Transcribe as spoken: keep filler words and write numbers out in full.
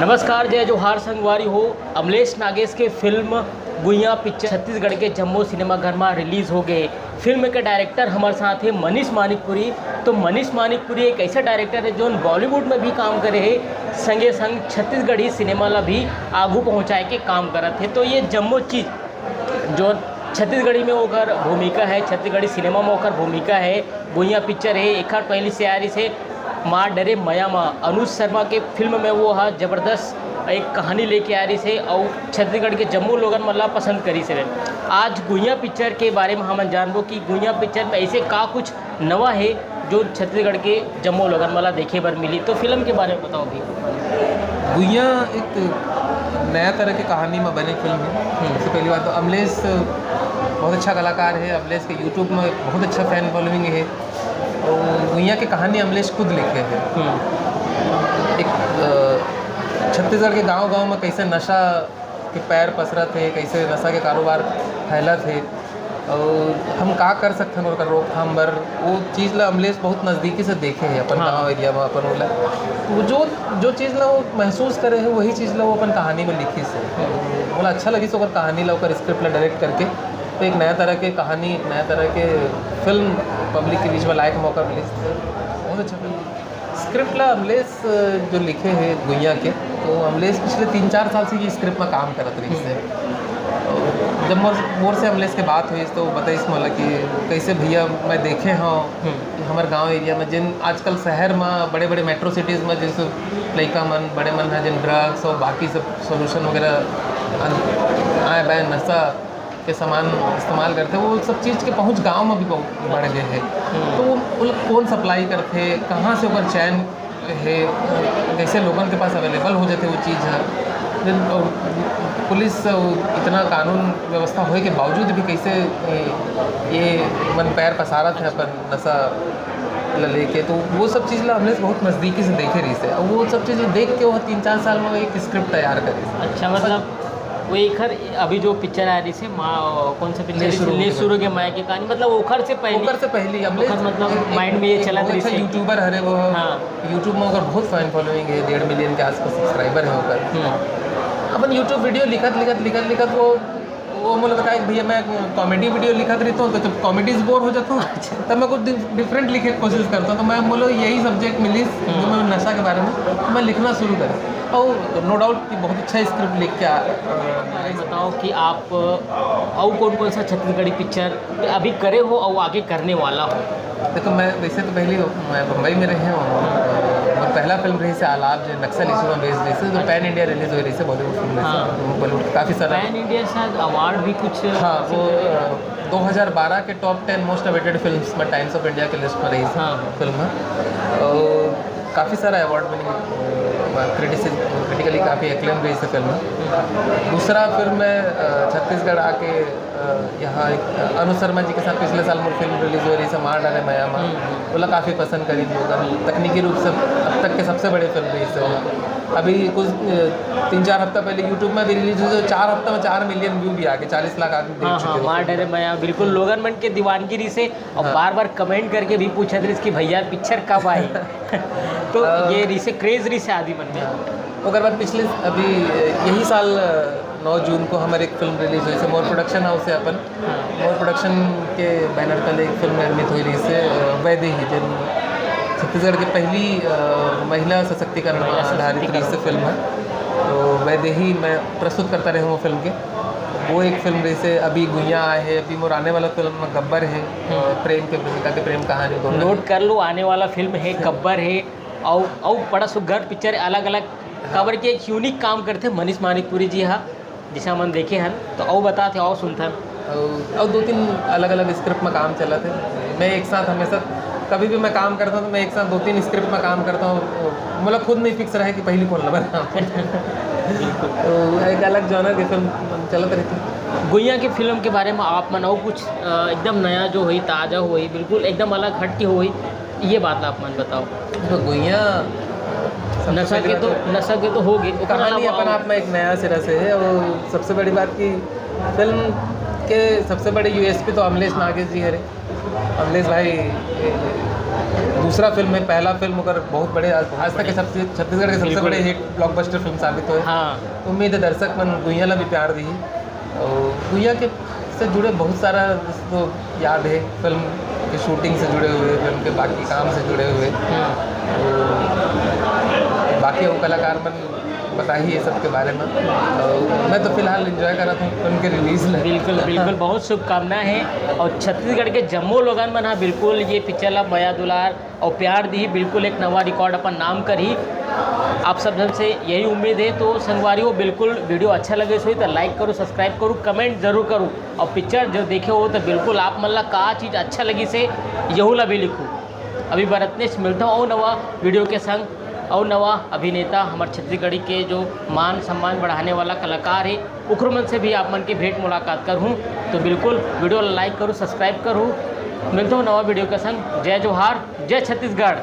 नमस्कार, जय जोहार संगवारी हो। अमलेश नागेश के फिल्म गुइयां पिक्चर छत्तीसगढ़ के जम्मो सिनेमा घर में रिलीज हो गए। फिल्म के डायरेक्टर हमारे साथ है मनीष मानिकपुरी। तो मनीष मानिकपुरी एक ऐसा डायरेक्टर है जो बॉलीवुड में भी काम करे है, संगे संग छत्तीसगढ़ी सिनेमा ला भी आगू पहुंचाए के काम करत है। तो ये जम्मो चीज जो छत्तीसगढ़ी में ओकर भूमिका है, छत्तीसगढ़ी सिनेमा में ओकर भूमिका है, गुइयां पिक्चर है, एकर पहली से आ रही से माँ डरे मया माँ, अनुज शर्मा के फिल्म में वो हा जबरदस्त एक कहानी लेके आ रही से, और छत्तीसगढ़ के जम्मो लोगन मन ला पसंद करी से। आज गुइयां पिक्चर के बारे में हमन जानबो कि गुइयां पिक्चर में ऐसे का कुछ नवा है जो छत्तीसगढ़ के जम्मो लोगन मन ला देखे बर मिली। तो फिल्म के बारे में बताओ भी। गुइयां एक नया तरह के कहानी में बने फिल्म है। सबसे पहली बात तो अमलेश बहुत अच्छा कलाकार है। अमलेश के यूट्यूब में बहुत अच्छा फैन फॉलोइंग है। और गुइयां की कहानी अमलेश खुद लिखे है। एक अ, छत्तीसगढ़ के गांव गांव में कैसे नशा के पैर पसरत है, कैसे नशा के कारोबार फैलत है और हम का कर सकथन ओकर रोकथाम बर, वो चीज़ ला अमलेश बहुत नज़दीकी से देखे है अपन हाँ। गांव एरिया में अपन ओला। वो जो जो चीज़ ला वो महसूस करे है, वही चीज़ ला वो अपन कहानी में लिखिस है। मोला अच्छा लगिस ओकर कहानी ला, ओकर स्क्रिप्ट ला डायरेक्ट करके। तो एक नया तरह के कहानी, एक नया तरह के फिल्म पब्लिक के बीच में लाए के मौका मिलिस। बहुत अच्छा फिल्म। स्क्रिप्ट ला अमलेश जो लिखे हैं गुइयां के, तो अमलेश पिछले तीन चार साल से ये स्क्रिप्ट में काम करत रहिस है। जब मोर मोर से अमलेश के बात हुई तो बताइस मोला कि कैसे भैया मैं देखे हूँ कि हमारे गांव एरिया में जिन आजकल शहर में बड़े बड़े मेट्रो सिटीज़ में जिस लइका मन बड़े मन है जिन ड्रग्स और बाकी सब सोल्यूशन वगैरह आए बाय नशा के सामान इस्तेमाल करते, वो सब चीज़ के पहुँच गांव में भी बहुत बढ़ गए है। तो वो वो लोग कौन सप्लाई करते, कहाँ से ओकर चैन है, कैसे लोगन के पास अवेलेबल हो जाते वो चीज़ है। Then, अ, पुलिस, अ, इतना कानून व्यवस्था होए के बावजूद भी कैसे, ए, ये मन पैर पसारत है अपन नशा ला लेके, तो वो सब चीज़ ला हमने बहुत नज़दीकी से देखे रहिस है। और वो सब चीज़ देख के वो तीन चार साल में एक स्क्रिप्ट तैयार करे। अच्छा, मतलब वो एकर अभी जो पिक्चर आ रही से माँ, कौन सा पिक्चर ले रही से? शुरू ले होके शुरू के माँ के कहानी, मतलब ओखर से पहले ओकर से पहली हमने ओकर मतलब माइंड में ये चलत बहुत रही अच्छा से। यूट्यूबर हरे वो। हाँ। YouTube में ओकर बहुत फैन फॉलोइंग है, डेढ़ मिलियन के आसपास सब्सक्राइबर है ओकर। अपन यूट्यूब वीडियो लिखत लिखत लिखत लिखत वो वो मोला बताए कि भैया मैं कॉमेडी वीडियो लिखत रहता हूँ, तो जब कॉमेडीज बोर हो जाता हूँ तब मैं कुछ डिफरेंट लिखे के कोशिश करता हूँ। तो मैं बोलो यही सब्जेक्ट मिलिस जो मैं नशा के बारे में मैं लिखना शुरू करें। और नो डाउट कि बहुत अच्छा स्क्रिप्ट लिख के आ बताओ कि आप और कौन कौन सा छत्तीसगढ़ी पिक्चर अभी करे हो और आगे करने वाला हो? देखो मैं वैसे तो पहले मैं बम्बई में रहे हूँ। मोर पहला फिल्म रही से आलाप जो नक्सल इशू में बेस्ड रही से, जो पैन इंडिया रिलीज हो रही से बॉलीवुड फिल्म रही हाँ। से, बॉलीवुड काफ़ी सारा पैन इंडिया शायद अवार्ड भी कुछ हाँ वो अ, दो हज़ार बारह के top ten most awaited films में टाइम्स ऑफ इंडिया के लिस्ट में रही हाँ। फिल्म है। और काफ़ी सारा अवार्ड विनिंग क्रिटिकली काफ़ी एक्लेम रही से फिल्म है। दूसरा फिल्म मैं अ, छत्तीसगढ़ आके अ, यहाँ एक, अ, अनुज शर्मा जी के साथ पिछले साल मोर फिल्म रिलीज हो रही है माँ डरे मया माँ। बोला काफ़ी पसंद करी लोग, तकनीकी रूप से अब तक के सबसे बड़े फिल्म रही से। अभी कुछ अ, तीन चार हफ्ता पहले यूट्यूब में भी रिलीज हुई तो चार हफ्ता में चार मिलियन व्यू भी आ गए, चालीस लाख आदमी देख हाँ चुके हाँ हैं। माँ डरे मया बिल्कुल लोगन मन के दीवानगी रही से। और हाँ। बार बार कमेंट करके भी पूछत रहिस कि भैया पिक्चर कब आई। तो अ, ये रही से क्रेज रही से आदमी मन में। ओकर बाद पिछले अभी यही साल अ, नौ जून को हमारे एक फिल्म रिलीज हुई से मोर प्रोडक्शन हाउस से अपन मोर प्रोडक्शन के बैनर तले एक फिल्म निर्मित हुई रही से अ, वैदेही, जिन छत्तीसगढ़ की पहली अ, महिला सशक्तिकरण पर महिला आधारित रही से फिल्म है। तो वैदेही मैं प्रस्तुत करता रहे हूँ वो फिल्म के। वो एक फिल्म रही से अभी गुइयां आए है, अभी मोर आने वाला फिल्म गब्बर है, अ, प्रेम के प्रेमिका के प्रेम कहानी दोनों। नोट कर लो, आने वाला फिल्म है गब्बर है। और और बड़ा सुघर पिक्चर अलग अलग काबर के एक यूनिक काम करते मनीष मानिकपुरी जी हा, जिसे हमन देखे हन। तो और बताते और सुनथन। और, और दो तीन अलग अलग स्क्रिप्ट में काम चलत है। मैं एक साथ हमेशा कभी भी मैं काम करता हूँ तो मैं एक साथ दो तीन स्क्रिप्ट में काम करता हूँ। मतलब खुद नहीं फिक्स रहे कि पहली कौन ला बनाऊँ। तो एक अलग जॉनर की फिल्म चलत रहती है। गुइया के फिल्म के बारे में आप मन और कुछ अ, एकदम नया जो हुई, ताज़ा हुई, बिल्कुल एकदम अलग हट के हुई, ये बात ला आप मन बताओ। तो गुइया सबसे नशा पहली के बात तो है, नशा के तो हो गए, ओकर कहानी अलावा अपन और- आप में एक नया सिरा से है। और सबसे बड़ी बात कि फिल्म के सबसे बड़े यूएसपी तो अमलेश नागेश जी हरे। अमलेश भाई दूसरा फिल्म है, पहला फिल्म अगर बहुत बड़े, आज, आज तक के सबसे, छत्तीसगढ़ के सबसे बड़े हिट ब्लॉकबस्टर फिल्म साबित होए। हाँ। उम्मीद है दर्शक मन गुइया ला भी प्यार दी। और गुइया के से जुड़े बहुत सारा तो याद है, फिल्म के शूटिंग से जुड़े हुए, फिल्म के बाकी काम से जुड़े हुए। हम्म। तो बाकी वो कलाकार मन बताही ये सब के बारे में। और मैं तो फिलहाल एंजॉय करत हूँ फिल्म के रिलीज में। बिल्कुल, बिल्कुल, बहुत शुभकामना है। और छत्तीसगढ़ के जम्मो लोगन मन हा बिल्कुल ये पिक्चर ला मया दुलार और प्यार दी, बिल्कुल एक नवा रिकॉर्ड अपन नाम करही। आप सब जन से यही उम्मीद है। तो संगवारी हो, बिल्कुल वीडियो अच्छा लगे होही तो लाइक करू, सब्सक्राइब करू, कमेंट जरूर करू। और पिक्चर जो देखे हो तो बिल्कुल आप मन ला का चीज़ अच्छा लगिस हे, यहू ला भी लिखू। अभी बर अतनेच, मिलता हूँ अउ नवा वीडियो के संग, अउ नवा अभिनेता हमर छत्तीसगढ़ी के जो मान सम्मान बढ़ाने वाला कलाकार है, उखर मन से भी आप मन के भेंट मुलाकात करहूँ। तो बिल्कुल वीडियो ला लाइक करू, सब्सक्राइब करू। मिलता हूँ नवा वीडियो के संग। जय जोहार, जय छत्तीसगढ़।